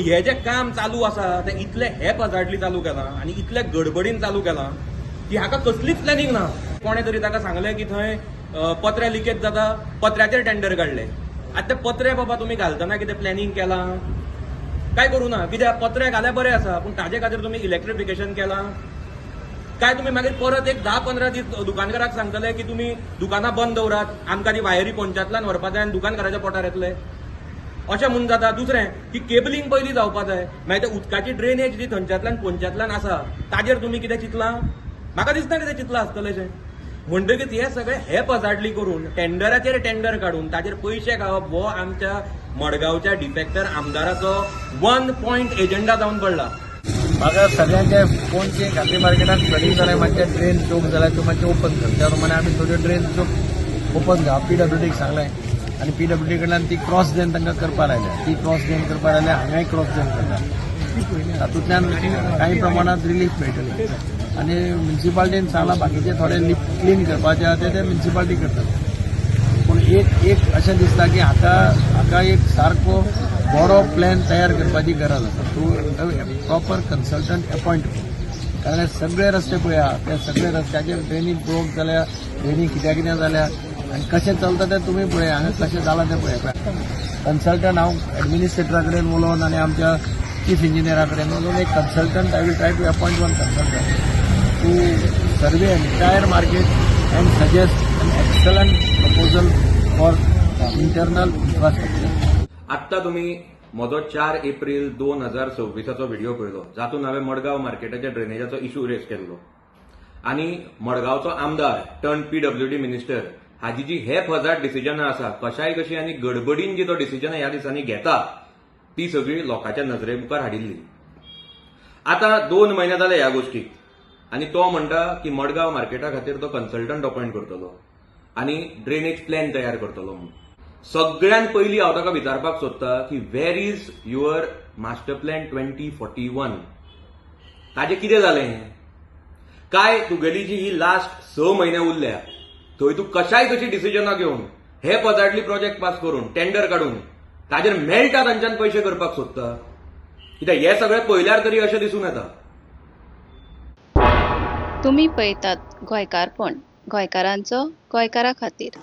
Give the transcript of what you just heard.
हे जें काम चालू आसा तें इतलें हॅपहजार्डली चालू केलां आनी इतले गडबडीन चालू केलां की हाका कसलीच प्लॅनिंग ना. कोणें तरी ताका सांगलें की थंय पत्रे लिकेज जाता, पत्र्याचेर टेंडर काडले. आतां ते पत्रे बाबा तुमी घालतना कितें प्लॅनिंग केलां काय करूं ना? कित्याक पत्रे घाल्यार बरें आसा, पूण ताजे खातीर तुमी इलेक्ट्रिफिकेशन केलां काय तुमी मागीर परत एक 10-15 दीस दुकानकाराक सांगतले की तुमी दुकानां बंद दवरात, आमकां ती वायरी पोंच्यातल्यान व्हरपा जाय आनी दुकानकाराच्या पोटार येतले अशें म्हूण जाता? दुसरें की केबलिंग पयलीं जावपा जाय. मागीर ते उदकाची ड्रेनेज जी थंयच्यांतल्यान पोंच्यातल्यान आसा, ताजेर तुमी कितें चिंतलां? म्हाका दिसना कितें चिंतलां आसतलेशें. म्हणटकीच हे सगळे हॅपहजार्डली करून, टेंडराचेर टेंडर काडून ताजेर पयशे खावप हो आमच्या मडगांवच्या डिफेक्टर आमदाराचो वन पॉयंट एजेंडा जावन पडला. म्हाका सगळ्यांचे फोनचे गांधी मार्केटात फ्लडींग जालें, मातशें ड्रेन चोक जाल्यार त्यो मातशें ओपन कर. त्या प्रमाणे आमी थोड्यो ड्रेन चोक ओपन कर. हांव पीडब्ल्यूडीक सांगलें आनी पीडब्ल्यूडी कडल्यान ती क्रॉस ड्रेन तांकां करपा लायल्या. ती क्रॉस ड्रेन करपा लायल्या, हांगाय क्रॉस ड्रेन करता. तातूंतल्यान कांय प्रमाणात रिलीफ मेळटली. आनी म्युन्सिपाल्टीन सांगलां, बाकीचे थोडे लिप क्लीन करपाचे आहा ते ते म्युन्सिपाल्टी करतले. पूण एक एक अशें दिसता की हाका एक सारको बरो प्लॅन तयार करपाची गरज आसा. तूं प्रॉपर कन्सल्टंट अपॉयंट कर, कारण हे सगळे रस्ते पळया, ते सगळे रस्त्याचेर ड्रेनी ब्लॉक जाल्या, ड्रेनी कित्या कितें जाल्या आनी कशें चलता तें तुमी पळया. हांगा कशें जालां तें पळया. कन्सल्टंट हांव एडमिनिस्ट्रेटरा कडेन उलोवन आनी आमच्या चीफ इंजिनियरा कडेन उलोवन एक consultant, I will try to appoint one consultant to survey entire market and suggest an excellent proposal for internal infrastructure. आत्ता तुमी म्हजो 4 एप्रील 2026चो व्हिडिओ पळयलो, जातून हांवें मडगांव मार्केटाच्या ड्रेनेजाचो इशू रेज केल्लो आनी मडगांवचो आमदार टर्न पीडब्ल्यूडी मिनिस्टर हाजी जी हॅपहजार्ड डिसिजनां आसा, कशाय कशी आनी गडबडीन जी तो डिसिजनां ह्या दिसांनी घेता, ती सगळी लोकांच्या नजरे मुखार हाडिल्ली. आतां 2 म्हयने जाले ह्या गोश्टीक आनी तो म्हणटा की मडगांव मार्केटा खातीर तो कन्सल्टंट अपॉयंट करतलो आनी ड्रेनेज प्लॅन तयार करतलो म्हणून. सगळ्यात पयलीं हांव ताका विचारपाक सोदता की where is your master plan 2041? ताजें कितें जालें? काय तुगेली जी ही लास्ट 6 म्हयने उरल्या, थंय तूं कशाय कशी डिसिजनां घेवन, हॅपहजार्डली प्रोजेक्ट पास करून, टेंडर काडून ताजेर मेळटा तांच्यान पयशे करपाक सोदता? कित्याक हे सगळें पळयल्यार तरी अशें दिसून येता. तुमी पळयतात गोंयकारपण, गोंयकारांचो गोंयकारा खातीर.